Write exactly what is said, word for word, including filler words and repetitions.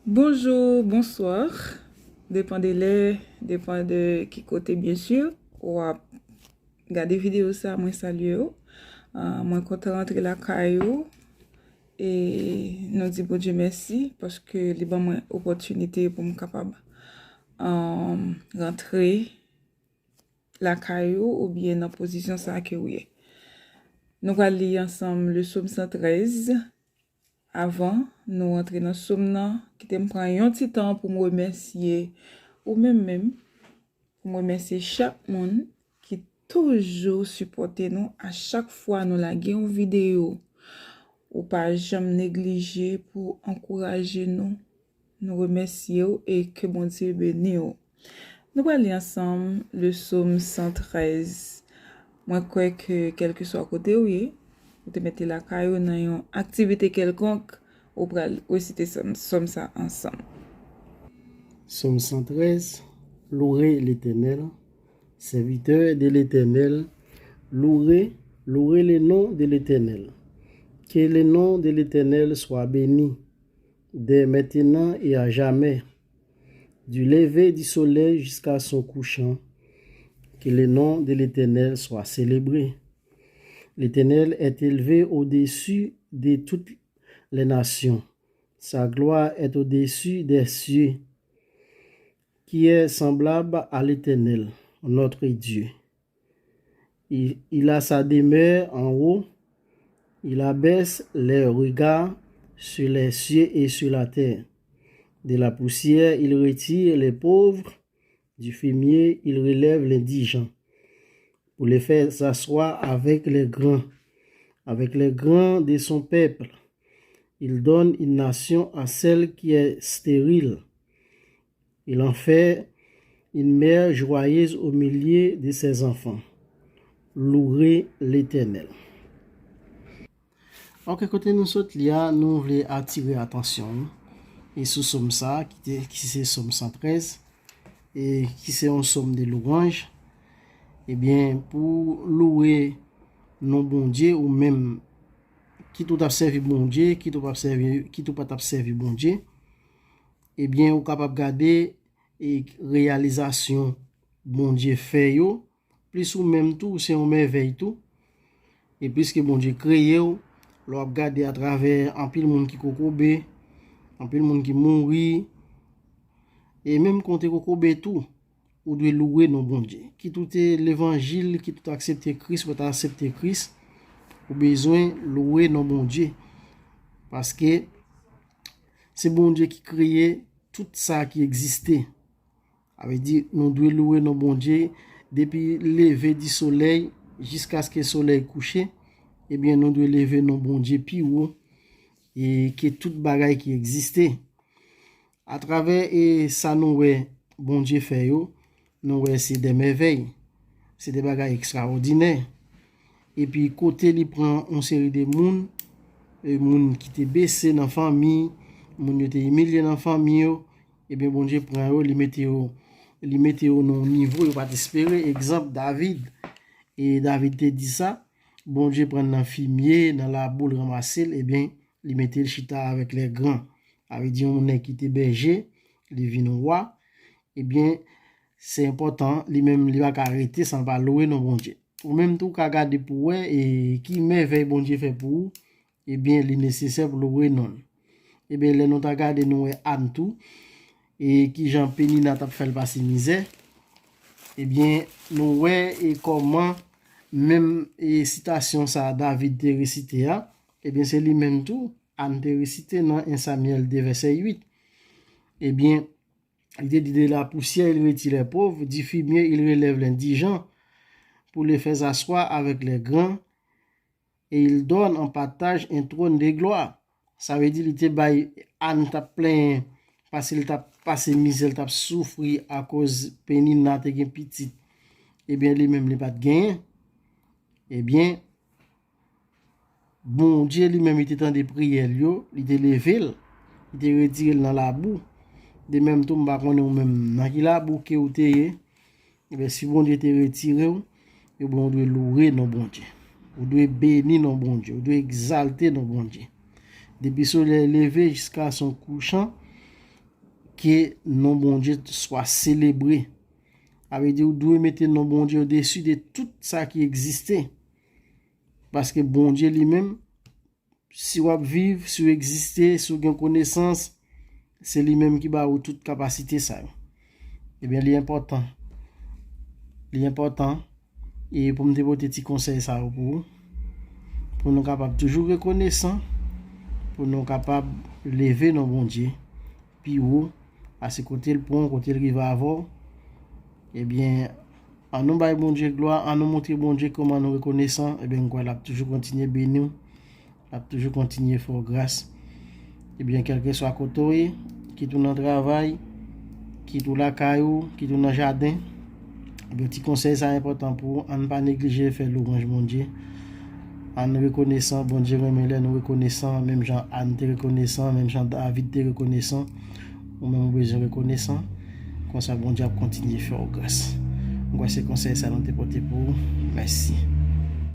Bonjou, bonswa. Depan de lè, depan de ki kote, byen si, w ap gade videyo sa, mwen salye w. Ah, mwen kontan rantre lakay ou. E nou di Bondye mèsi paske li ban mwen opòtinite pou m kapab, ah, rantre lakay ou oubyen nan pozisyon sa ke w ye. Nou pral li ansanm le Sòm san trèz. Avan nou rantre nan sòm nan, kite m pran yon ti tan pou m remèsye ou menm menm, pou m remèsye chak moun ki toujou sipòte nou a chak fwa nou lage yon videyo. Ou pa janm neglije pou ankouraje nou. Nou remèsye w e ke Bondye beni w. Nou pral li ansanm le Sòm san trèz. Mwen kwè ke kèlkeswa kote w ye, ou te mete lakay ou nan yon aktivite kèlkonk, ou pral resite sòm, sòm sa ansanm. Sòm san trèz. Louez l'Éternel. Serviteurs de l'Éternel, louez, louez le nom de l'Éternel. Que le nom de l'Éternel soit béni, dès maintenant et à jamais. Du lever du soleil jusqu'à son couchant, que le nom de l'Éternel soit célébré. L'Éternel est élevé au-dessus de toutes les nations. Sa gloire est au-dessus des cieux. Qui est semblable à l'Éternel, notre Dieu? Il, il a sa demeure en haut. Il abaisse les regards sur les cieux et sur la terre. De la poussière, il retire les pauvres. Du fumier, il relève l'indigent. Pour les faire s'asseoir avec les grands, avec les grands de son peuple. Il donne une nation à celle qui est stérile. Il en fait une mère joyeuse au milieu de ses enfants. Louez l'Éternel. Ok, kote nou sot li a, nou vle atire atansyon e sou sòm sa a, ki, te, ki se sòm san trèz, e ki se yon sòm de lwanj. Ebyen, pou louwe non Bondye, ou menm, kit ou t ap sèvi Bondye, kit ou p ap sèvi, kit ou pa t ap sèvi Bondye, ebyen, ou kapab gade e reyalizasyon Bondye fè yo, plis ou menm tou, ou se yon mèvèy tou. E plis ke Bondye kreye w, lè w ap gade atravè anpil moun ki kokobe, anpil moun ki mouri, e menm kon te kokobe tou, ou dwe louwe non Bondye. Kit ou te levanjil, kit ou te aksepte Kris, ou pa t aksepte Kris, ou bezwen louwe non Bondye. Paske se Bondye ki kreye tout sa ki egziste. Sa vle di, nou dwe louwe non Bondye depi leve di solèy jiskaske solèy kouche. Ebyen, nou dwe leve non Bondye pi wo e ke tout bagay ki egziste. Atravè e sa nou wè Bondye fè yo, nou wè se de mèvèy, se de bagay ekstraòdinè. Epi kote li pran yon seri de moun, e moun ki te bese nan fanmi, moun yo te imilye nan fanmi yo, ebyen Bondye pran yo, li mete yo, li mete yo nan yon nivo yo pa t espere. Egzanp, David. E David te di sa, Bondye pran l nan fimye, nan labou, l ranmase l, ebyen, li mete l chita avèk lè gran. Sa vle di yon nèg ki te bèje, li vin wa, ebyen, se enpòtan, li menm, li pa ka rete san l pa louwe non Bondye. Ou menm tou, ou ka gade pou w wè e ki mèvèy Bondye fè pou ou, ebyen, li nesesè pou louwe non l. Ebyen, lè nou ta gade, nou wè Ann tou, e kijan Penina t ap fè l pase mizè, ebyen, nou wè e kòman menm e sitasyon sa a David te resite a, ebyen, se li menm tou, Ann te resite nan en Samyèl de vèsè uit. Ebyen, li te di, de la poussière, il retire les pauvres, du fumier, il relève l'indigent, pour les faire asseoir avec les grands, et il donne en partage un trône de gloire. Sa vle di, li te bay Ann t ap plenyen, paske l t ap pase mizè, l t ap soufri akoz Penina te gen pitit. Ebyen, li menm, li pa t genyen. Ebyen, Bondye li menm, li te tande priyè l yo, li te leve l, li te retire l nan labou. De menm tou, m pa konnen ou menm nan ki labou ke ou te ye. Ebyen, si Bondye te retire w, ebyen, ou dwe louwe non Bondye. Ou dwe beni non Bondye. Ou dwe egzalte non Bondye. Depi solèy leve jiska son kouchan, Ke non Bondye swa selebre. Sa vle di ou dwe mete non Bondye odesi de tout sa ki egziste. Paske Bondye li menm, si w ap viv, si w egziste, si w gen konesans, se li menm ki ba ou tout kapasite sa yo. Ebyen, li enpòtan. Li enpòtan. E pou m te pote ti konsèy sa yo pou ou, pou nou kapab toujou rekonesan, pou nou kapab leve non Bondye pi wo, pase kote l pran w, kote l rive avè w. Ebyen, ann nou bay Bondye glwa, ann nou montre Bondye kòman nou rekonesan, ebyen, m kwè l ap toujou kontinye beni w, l ap toujou kontinye fè w gras. Ebyen, kèlkeswa kote w ye, kit ou nan travay, kit ou lakay ou, kit ou nan jaden, ebyen, ti konsèy sa enpòtan pou ou, ann pa neglije fè lwanj Bondye. Ann rekonesan, Bondye renmen lè nou rekonesan, menm jan Ann te rekonesan, menm jan David te rekonesan, ou menm ou bezwen rekonesan. Konsa, Bondye ap kontinye fè w gras. M kwè se konsèy sa nou te pote pou ou. Mèsi.